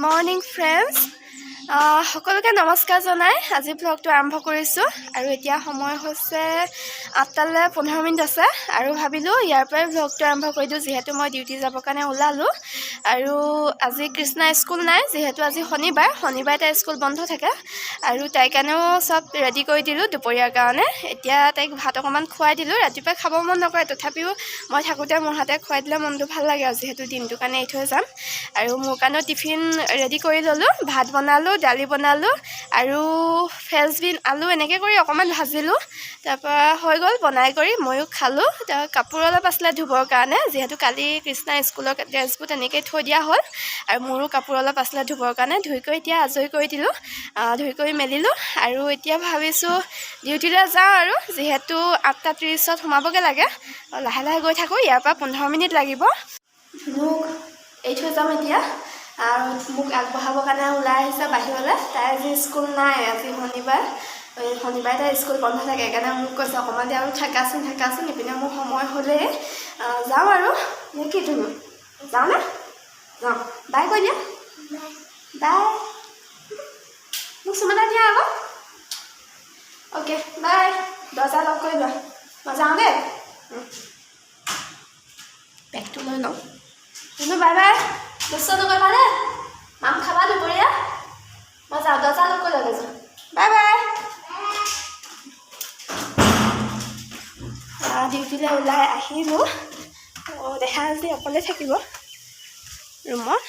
Morning friends, সকলোকে নমস্কাৰ জনাই আজি ভ্লগটো আৰম্ভ কৰিছোঁ। আৰু এতিয়া সময় হৈছে 8টালৈ 15 মিনিট আছে আৰু ভাবিলোঁ ইয়াৰ পৰাই ভ্লগটো আৰম্ভ কৰি দিওঁ, যিহেতু মই ডিউটি যাবৰ কাৰণে ওলালোঁ। আৰু আজি কৃষ্ণা স্কুল নাই, যিহেতু আজি শনিবাৰ। শনিবাৰে তাইৰ স্কুল বন্ধ থাকে। আৰু তাইৰ কাৰণেও চব ৰেডি কৰি দিলোঁ দুপৰীয়াৰ কাৰণে। এতিয়া তাইক ভাত অকণমান খুৱাই দিলোঁ। ৰাতিপুৱা খাব মন নকৰে, তথাপিও মই থাকোঁতে মোৰ হাতে খুৱাই দিলে মনটো ভাল লাগে আৰু যিহেতু দিনটোৰ কাৰণে এৰি থৈ যাম। আৰু মোৰ কাৰণেও টিফিন ৰেডি কৰি ল'লোঁ। ভাত বনালোঁ, দালি বনালোঁ আৰু ফ্ৰেঞ্চ বিন আলু এনেকৈ কৰি অকণমান ভাজিলোঁ। তাৰপৰা হৈ গ'ল বনাই কৰি, ময়ো খালোঁ। তাৰ কাপোৰ অলপ আছিলে ধুবৰ কাৰণে, যিহেতু কালি কৃষ্ণা স্কুলৰ ড্ৰেছবোৰ তেনেকেই থৈ দিয়া হ'ল। আৰু মোৰো কাপোৰ অলপ আছিলে ধুবৰ কাৰণে, ধুই কৰি এতিয়া আজৰি কৰি দিলোঁ, ধুই কৰি মেলিলোঁ। আৰু এতিয়া ভাবিছোঁ ডিউটিলৈ যাওঁ আৰু যিহেতু 8টা 30ত সোমাবগৈ লাগে। লাহে লাহে গৈ থাকোঁ, ইয়াৰ পৰা 15 মিনিট লাগিব। ধুনুক এৰি থৈ যাম এতিয়া আৰু মোক আগবঢ়াবৰ কাৰণে ওলাই আহিছে বাহিৰলৈ। তাই আজি স্কুল নাই, আজি শনিবাৰ। এই শনিবাৰে তাই স্কুল বন্ধ থাকে, সেইকাৰণে মোক কৈছে অকণমান দেৰি আৰু থাকাচোন থাকাচোন। ইপিনে মোৰ সময় হ'লেই, যাওঁ আৰু নে কি ধুনু? যাওঁনে? যাওঁ। বাই কৈ দিয়া, বাই। মোক চুমা এটা দিয়া আকৌ। অ'কে, বাই। দৰ্জা লক কৰি লোৱা, মই যাওঁ দেই। বেগটো লৈ লওঁ। ধুনু, বাই বাই। দুষ্ট নকৰিবা দেই, মাম খাবা দুপৰীয়া। মই যাওঁ, দৰ্জা লক কৰি লৈ যাওঁ। Bye bye. ডিউটিলৈ ওলাই আহিলোঁ। অঁ, দেহা আজি অকলে থাকিব ৰুমত।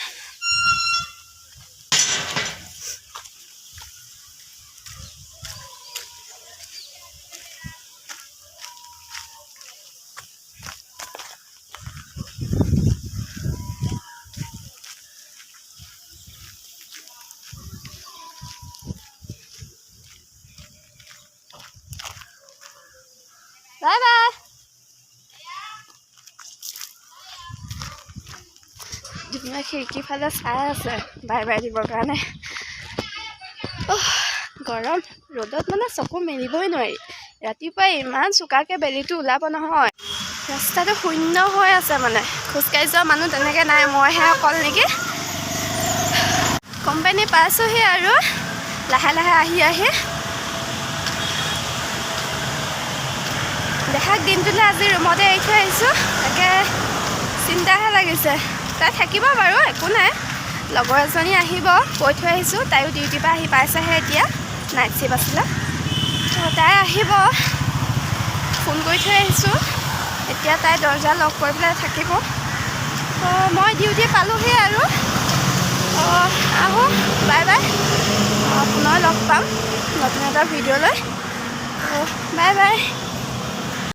Bye bye. ধুনীয়া খিৰিকীৰ ফালে চাই আছে বাই বাই দিবৰ কাৰণে। গৰম ৰ'দত মানে চকু মেলিবই নোৱাৰি। ৰাতিপুৱাই ইমান চোকাকৈ বেলিটো ওলাব নহয়। ৰাস্তাটো শূন্য হৈ আছে, মানে খোজকাঢ়ি যোৱা মানুহ তেনেকৈ নাই, মইহে অকল নেকি। কোম্পানী পাইছোঁহি আৰু লাহে লাহে আহি আহি। দেহাক দিনটোলৈ আজি ৰুমতে এৰি থৈ আহিছোঁ, তাকে চিন্তাহে লাগিছে। তাই থাকিব বাৰু, একো নাই। লগৰ এজনী আহিব, কৈ থৈ আহিছোঁ। তাইও ডিউটিৰ পৰা আহি পাইছেহে এতিয়া, নাইট শ্বিফ্ট আছিলে। তো তাই আহিব, ফোন কৰি থৈ আহিছোঁ। এতিয়া তাই দৰ্জা লক কৰি পেলাই থাকিব। তো মই ডিউটি পালোহি আৰু আহোঁ, বাই বাই। পুনৰ লগ পাম নতুন এটা ভিডিঅ' লৈ। Bye bye.